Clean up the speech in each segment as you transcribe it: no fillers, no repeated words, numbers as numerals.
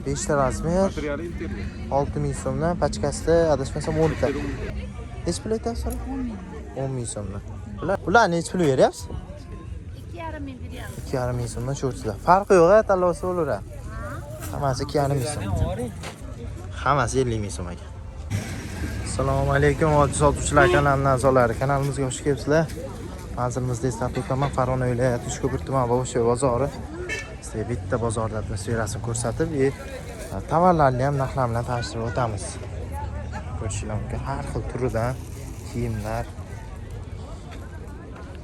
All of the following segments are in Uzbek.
5 ta razmer Materiali internet. 6000 so'mdan, pachkasida adashmasam 10 ta. Nechi pul aytyapsiz? 10 ming so'mdan. Ular nechi pul beryapsiz? 2,5 ming beryapmiz. 2,5 ming so'mdan shortlar. Farqi yo'q, tanlovsi bo'laveradi. Hammasi 2,5 ming so'm. Hammasi 50 ming so'm ekan. Assalomu alaykum oddiy sotuvchilar kanalining a'zolari. Kanalimizga xush kelibsizlar. Manzilimizda eslatib o'taman, Farg'ona viloyati Uchko'pir tumani Boboshoy bozori. Sizlarga bitta bozorda atmosferasini ko'rsatib, tovarlarni ham narxlar bilan tanishtirib o'tamiz. Ko'rishingiz mumkin har xil turidan kiyimlar.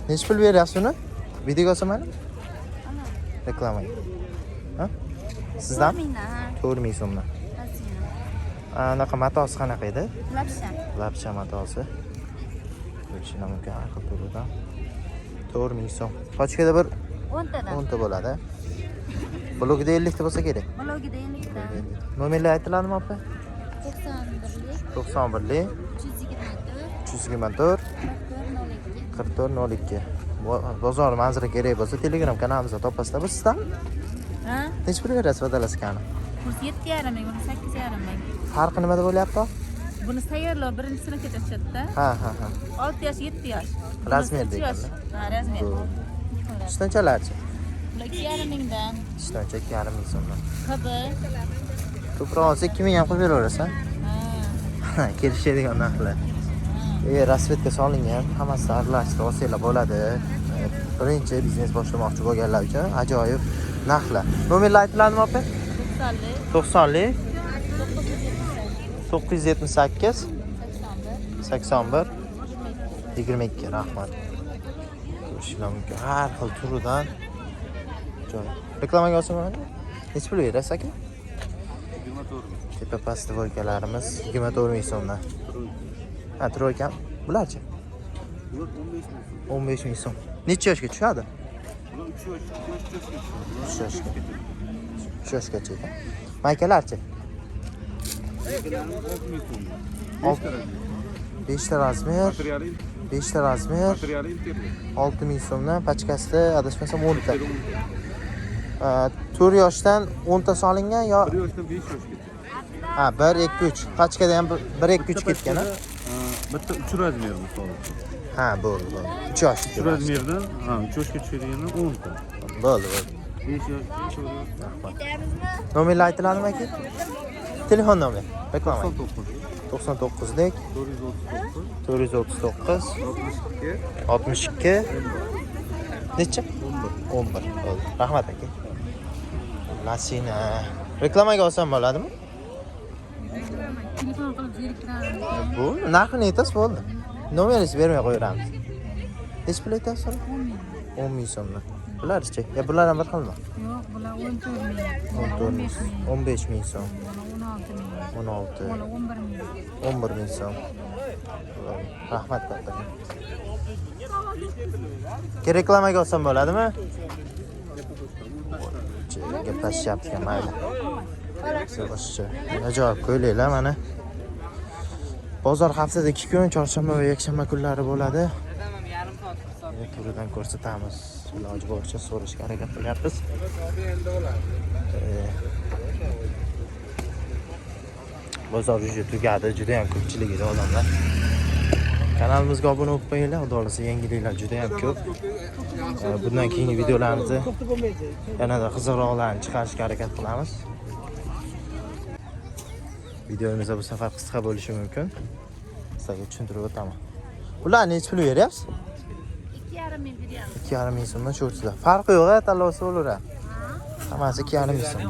Nechi pul beryapsiz uni? Videoga olsam? Reklamaga. Ha? Sizdan? Mingdan. 4000 so'mdan. Anaqa matosi qanaqa edi? Lapsha. Lapsha matosi. Ko'rishingiz mumkin har xil turidan. 4000 so'm. Pachkada bir 10 tadan. 10 ta bo'ladi. Blogida 50 ta bo'lsa kerak. Blogida 50 ta. Nomerlar aytiladimi, opa? 91lik, 91lik 324, 324 44 02. 44 02. Bozor manzara kerak bo'lsa Telegram kanalimizda topasizlar. Bu sizdanmi? Ha? Nechi pul berasiz vodolaskani? Kurs 7,5 ming, buni 8,5 ming. Farqi nimada bo'lyapti? Buni tayyorlab birinchi sinfgacha tushadi-da. Ha, ha, ha. 6 yosh, 7 yosh. Bunisi Razmer 3 yosh. deganlar. Ha, razmer. Ishtonchalarchi? Bular 2,5 mingdan. Ishtoncha 2,5 ming so'mdan. KB. Ko'proq olsa 2 ming ham qilib beraverasan. Ha. Kelishadigan narxlar. Rasvetga solingan, hammasi aralashtirib olsanglar bo'ladi. Birinchi biznes boshlamoqchi bo'lganlar uchun ajoyib narxlar. Nomerlar aytiladimi, opa? 90lik, 90lik 978 81, 81 22. Rahmat. Ko'rishinglar mumkin har xil turidan. Joy. Reklamaga olsam bo'ladimi? Nechi pul berasiz, aka? 24 ming. Tepa past dvoykalarimiz 24 ming so'mdan. Ha, troyka. Bularchi? Bular 15 ming so'm. 15 ming so'm. Necha yoshga tushadi? Bular 3 yosh, 2 yosh, 3 yoshga tushadi. Bular 3 yoshga. 3 3 yoshgacha ekan. Maykalarchi? Yoshgacha. 6 ming so'm. 5 ta razmer, Materiali 5 ta razmer materiali internet. 6 ming so'mdan, pachkasida adashmasam 10 ta. 4 yoshdan 10 ta solingan yo 1 yoshdan 5 yoshgacha. Ha, 1 2 3. Pachkada ham 1 2 3 ketgan, ha? Bitta 3 razmer misol uchun. Ha, bo'ldi, bo'ldi. 3 yosh. 3 razmerdan, ha, 3 yoshga tushadigandan 10 ta. Bo'ldi, bo'ldi. 5 yosh, 4 yosh. Nomerlar aytiladimi, aka? Telefon nomer. Reklama. 99 99lik 439 439 62 62 necha? 11. Bo'ldi. Rahmat, aka. Masina. Reklamaga olsam bo'ladimi? Telefon qilib zeriktiramiz. Bu narxini aytasiz, bo'ldi. Nomeringizni bermay qo'yaveramiz. Nechi pul aytasiz? 10 ming so'mdan. Bularchi? Ya bular ham bir xilmi? Yo'q, bular 14 ming. 14 ming. 15 ming so'm. 16 ming. 16. 11 ming. 11 ming so'm. Rahmat kattakon. Aka, reklamaga olsam bo'ladimi? Gaplashishyapti ekan, mayli. Boshqa. Ajoyib ko'ylaklar mana. Bozor haftada 2 kun, chorshanba va yakshanba kunlari bo'ladi. Turidan ko'rsatamiz. Iloji boricha so'rashga harakat qilyapmiz. Bozor уже tugadi, juda ham ko'pchilik edi odamlar. Kanalimizga obuna bo'lib qo'yinglar, xudo xohlasa yangiliklar juda ham ko'p. Bundan keyingi videolarimizni yanada qiziqroqlarni chiqarishga harakat qilamiz. Videomiz bu safar qisqa bo'lishi mumkin. Sizlarga tushuntirib o'taman. Ular nechi pul beryapsiz? 2,5 ming beryapmiz. 2,5 ming so'mdan shortlar. Farqi yo'q, tanlovsi bo'laveradi. Hammasi 2,5 ming so'm.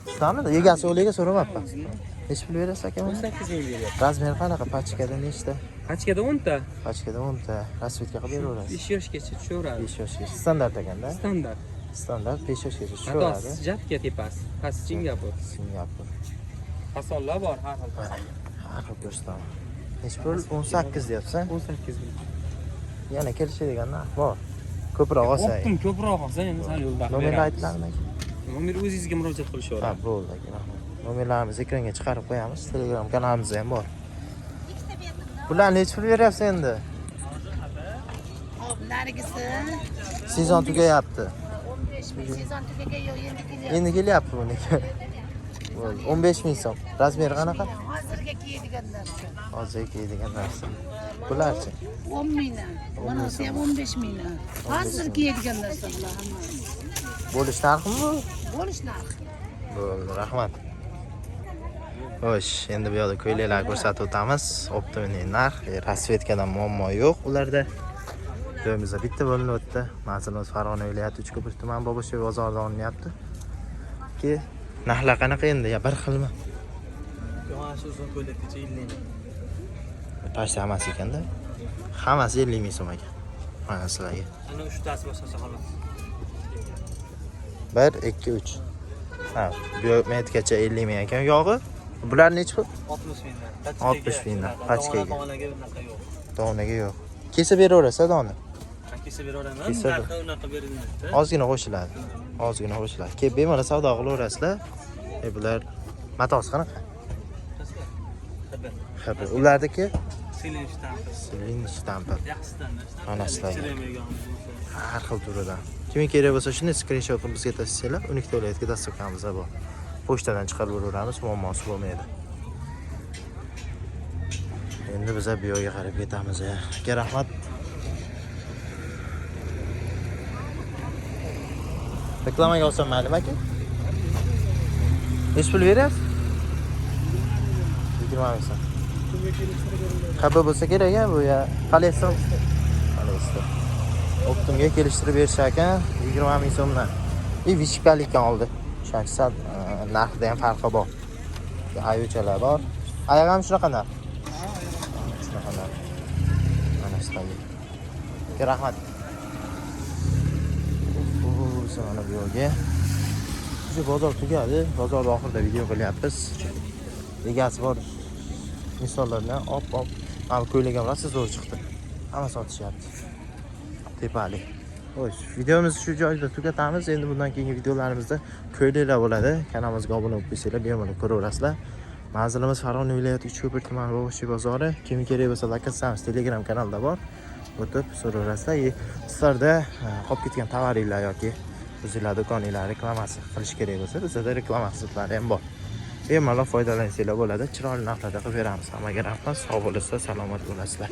Sizlarmi? Egasi o'liga so'ramabman. Nechi pul berasiz, aka? 18 ming beryapti. Razmer qanaqa? Pachkada nechta? Pachkada 10 ta. Pachkada 10 ta. Rasvetga qilib beraverasiz. 5 yoshgacha tushaveradi. 5 yoshga. Standart ekanda. Standart. Standart 5 yoshgacha tushaveradi. Matosi japka tepasi. Past Singapur. Singapur. Fasonlar bor, har xil fason. Har xil ko'rsataman. Nechi pul? 18 deyapsan. 18 ming. Yana kelishadigan narx bor. Ko'proq olsa. Optim ko'proq olsa endi sal yo'l vaqt Nomerni beramiz. aytiladimi, aka? Nomer o'zingizga murojaat Ha, qilishaveradi. bo'ldi, aka, rahmat. Nomerlarimizni ekranga chiqarib qo'yamiz. Telegram kanalimizda ham bor. Bular nechi pul beryapsiz endi? Narigisi Sezon tugayapti. 15 ming. Sezon tugagan yo'q, endi kelyapti. Endi kelyapti buniki. Bo'ldi. 15 ming so'm. Razmeri qanaqa? Hozirga kiyadigan narsa. Hozir kiyadigan narsa. Bularchi? 10 mingdan. Bunisi ham 15 mingdan. Hozir kiyadigan narsa bular hammasi. Bo'lish narximi bu? Bo'lish narxi. Bo'ldi, rahmat. Xo'sh, endi bu yoqda ko'ylaklar ko'rsatib o'tamiz. Оптовый narx, расцветка dan muammo yo'q ularda. Joyimizda bitta bo'linib o'tdi. Manzilimiz Farg'ona viloyati Uchko'prik tuman Boboshoy bozorida olinyapti. Ki narxlar qanaqa endi? Ya bir xilmi? Mana shu uzun ko'ylakgacha 50 ming. Почти hammasi ekanda. Hammasi 50 ming so'm ekan. Mana sizlarga. Ana uchtasi boshqacha xolos. 1 2 3. Ha, bu metgacha 50 ming ekan yog'i. Bular nechi pul? 60 mingdan. 60 mingdan, pachkaga. Tomonaga unaqa yo'q. Donaga yo'q. Kesa beraverasiz dona. Kesa beraveraman. Kesa ber. Narxi unaqa berilmaydi. Ozgina qo'shiladi. Ozgina qo'shiladi. Kelib bemalol savdo qilaverasizlar. Bular matosi qanaqa? Xabar. Xabar. Ularniki Silin shtampi. Silin shtampi. Yaxshisidan. Mana sizlarga. Har xil turidan. Kimga kerak bo'lsa shunday skrinshot qilib bizga tashlasanglar, 12 viloyatga доставка miz bor. Pochtadan chiqarib beraveramiz, muammosi bo'lmaydi. Endi biza bu yoqqa qarab ketamiz. Aka, rahmat. Reklamaga olsam maylimi aka? Nechi pul beryapsiz? 20 ming so'm. Xafa bo'lsa kerak a bu ya. Polyester. Polyester. Оптом ga kelishtirib berishar ekan 20 ming so'mdan. И вышивка likdan oldi. O'shancha sal narxida ham farqi bor. Ayuchalar bor. Oyog'i ham shunaqa narx. Shunaqa narx. Mana sizlarga. Aka, rahmat. Uf, mana bu yerga. Shu bozor tugadi. Bozorni oxirida video qilyapmiz. Egasi bor insonlardan op-op mana bu ko'ylak ham rosa zo'r chiqdi. Hamma sotishyapti. Tepalik. Xo'sh, videomizni shu joyda tugatamiz. Endi bundan keyingi videolarimizda ko'ylaklar bo'ladi. Kanalimizga obuna bo'lib qo'ysanglar, bemalol ko'raverasizlar. Manzilimiz Farg'ona viloyati Uchko'prik tumani Bog'chi bozori. Kimga kerak bo'lsa, Lakasamiz Telegram kanalida bor. O'tib so'raverasizlar. Sizlarda qolib ketgan tovaringlar yoki o'zinglar do'koninglar reklamasi qilish kerak bo'lsa, bizda reklama xizmatlari ham bor. Bemalol foydalansanglar bo'ladi. Chiroyli narxlarda qilib beramiz. Hammaga rahmat. Sog' bo'lasizlar, salomat bo'lasizlar.